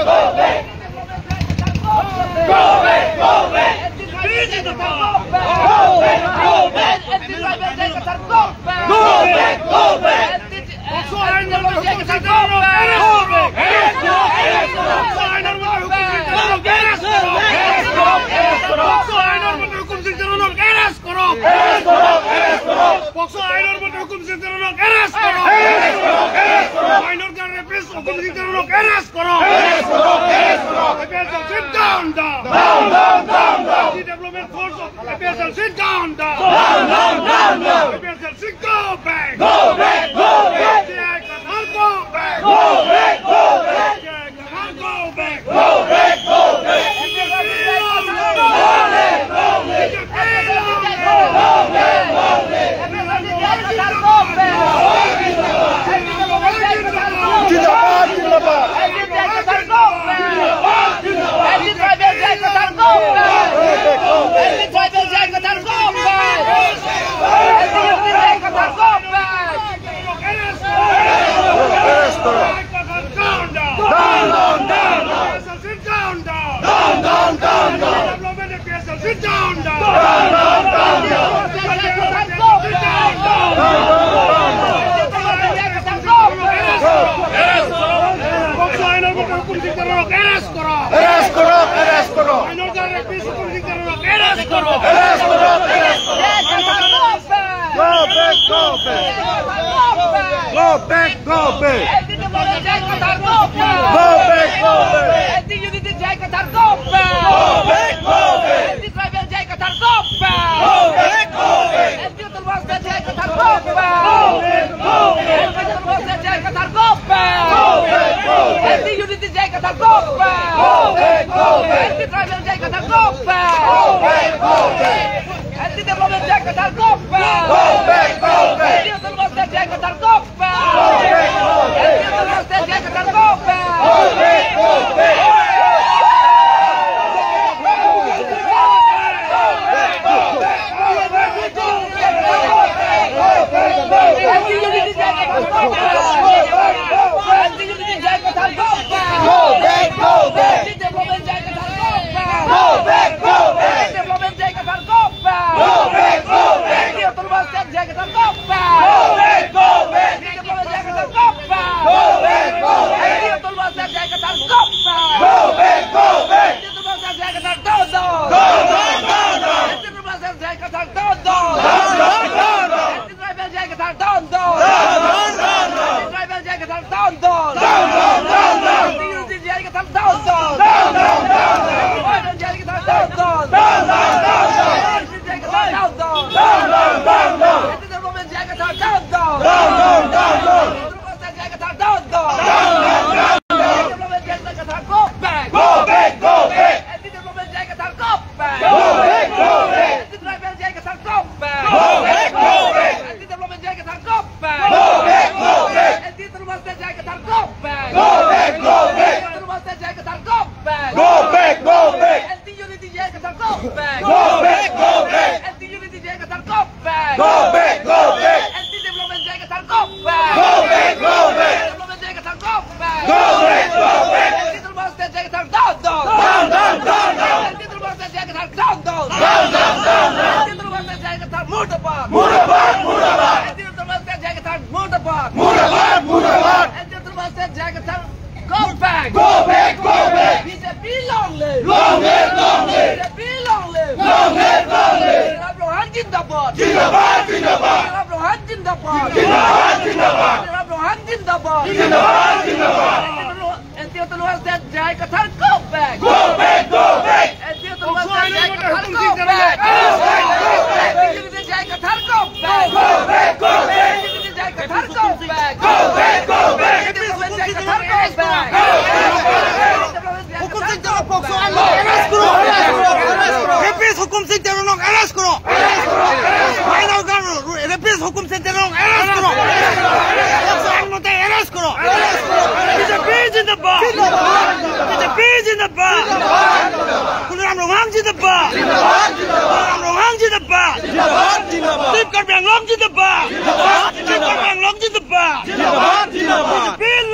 Go back! Go back! Go back! Go back! Go back! Go back! Go back! Sit down, down, down, down, down, down. Go back, go back, go back. Go back, go back, go back. Go back, go back, go back. Go back, go back. Go back, go back. Go back, go back. Go back, go back. Go back! Go back! Go back! BJP long live! Long live! Long live! BJP long live! Long live! Long live! Rohan Jindabad! Jindabad! Jindabad! Rohan Jindabad! Jindabad! Jindabad! Rohan Jindabad! Jindabad! Jindabad! Go back! Go back! Go back! Go back! Go back! Go back! Go back! Go back!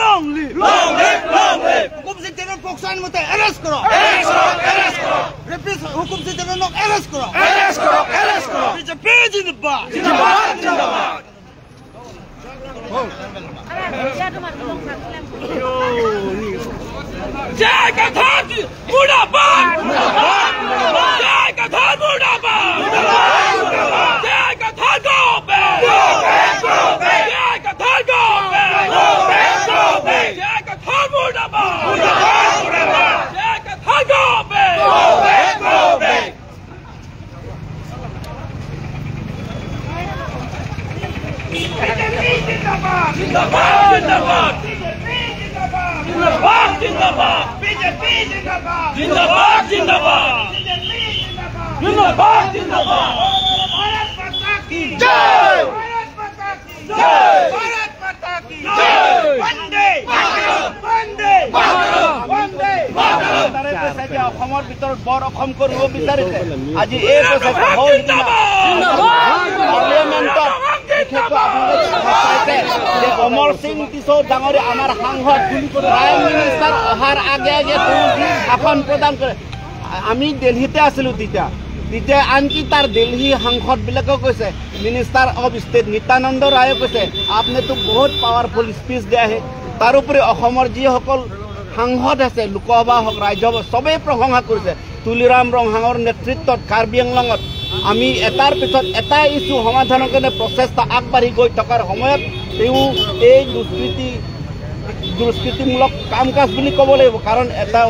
Long live! Long live! Long live! POCSO আইন মতে arrest কৰক, arrest কৰক। Rapist হুকুম সিদ্ধানক arrest কৰক, arrest কৰক, arrest কৰক। BJP জিন্দাবাদ, জিন্দাবাদ, জিন্দাবাদ। জয় কাথার মুর্দাবাদ, জয় কাথার মুর্দাবাদ, জয় কাথার গো ব্যাক, জয় কাথার গো ব্যাক, জয় কাথার মুর্দাবাদ, জয় কাথার গো ব্যাক। জিন্দাবাদ, জিন্দাবাদ, জিন্দাবাদ, জিন্দাবাদ, বিজেপি জিন্দাবাদ, জিন্দাবাদ, জিন্দাবাদ, জিন্দাবাদ, জিন্দাবাদ। ভাৰত মাতা কি জয়, ভাৰত মাতা কি জয়, ভাৰত মাতা কি জয়। বন্দে মাতৰম, বন্দে মাতৰম, বন্দে মাতৰম। তাৰে কৈছে যে অসমৰ ভিতৰত বৰ অসম কৰিব বিচাৰিছে। আজি এই প্ৰচেষ্টা পাৰ্লিয়ামেণ্টত বিশেষকৈ আপোনালোকে পাইছে যে অমৰ সিং টিছৌ ডাঙৰীয়া আমাৰ সাংসদ প্ৰাইম মিনিষ্টাৰ অহাৰ আগে আগে তেওঁ যি ভাষণ প্ৰদান কৰে, আমি দিল্লীতে আছিলোঁ তেতিয়া, তেতিয়া আনকি তাৰ দিল্লী সাংসদবিলাকেও কৈছে, মিনিষ্টাৰ অফ ষ্টেট নিত্যানন্দ ৰায়ে কৈছে আপুনিতো বহুত পাৱাৰফুল স্পীচ দিয়া আহে। তাৰোপৰি অসমৰ যিসকল সাংসদ আছে, লোকসভা হওক ৰাজ্যসভা, চবেই প্ৰশংসা কৰিছে। তুলিৰাম ৰংহাঙৰ নেতৃত্বত কাৰ্বি আংলঙত আমি এটাৰ পিছত এটা ইছ্যু সমাধানৰ কাৰণে প্ৰচেষ্টা আগবাঢ়ি গৈ থকাৰ সময়ত তেওঁ এই দুষ্কৃতিমূলক কাম কাজ বুলি ক'ব লাগিব। কাৰণ এটা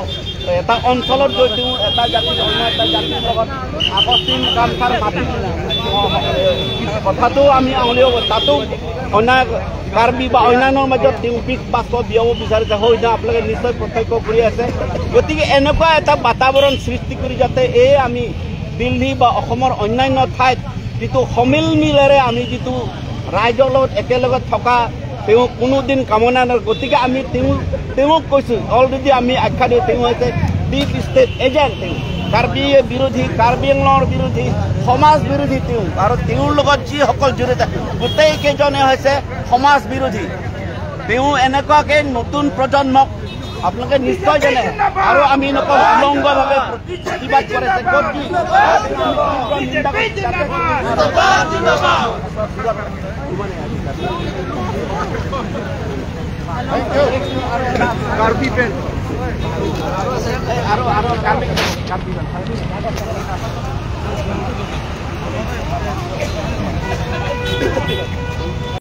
এটা অঞ্চলত গৈ তেওঁ এটা জাতিৰ অন্য এটা জাতিৰ লগত আগষ্টিন গামছাৰ মাটি কথাটো আমি আঙুলিয়াব, তাতো অন্যায় কাৰ্বি বা অন্যান্যৰ মাজত তেওঁ বিষ বাষ্প বিয়াব বিচাৰিছে, সেইদিনা আপোনালোকে নিশ্চয় প্ৰত্যক্ষ কৰি আছে। গতিকে এনেকুৱা এটা বাতাবৰণ সৃষ্টি কৰি যাতে এই আমি দিল্লী বা অসমৰ অন্যান্য ঠাইত যিটো সমিলমিলেৰে আমি যিটো ৰাইজৰ লগত একেলগে থকা তেওঁ কোনোদিন কামনা নকৰে। গতিকে আমি তেওঁক কৈছোঁ, অলৰেডি আমি আখ্যা দিওঁ, তেওঁ হৈছে ডিপ ষ্টেট এজেণ্ট। তেওঁ কাৰ্বি বিৰোধী, কাৰ্বি আংলঙৰ বিৰোধী, সমাজ বিৰোধী তেওঁ, আৰু তেওঁৰ লগত যিসকল জড়িত গোটেইকেইজনে হৈছে সমাজ বিৰোধী। তেওঁ এনেকুৱাকৈ নতুন প্ৰজন্মক আপোনালোকে নিশ্চয় জানে, আৰু আমি নকওঁ উলংগভাৱে প্ৰতিবাদ কৰিছে। ক'ত কি আৰু আৰু কাৰ্বি কাৰ্বি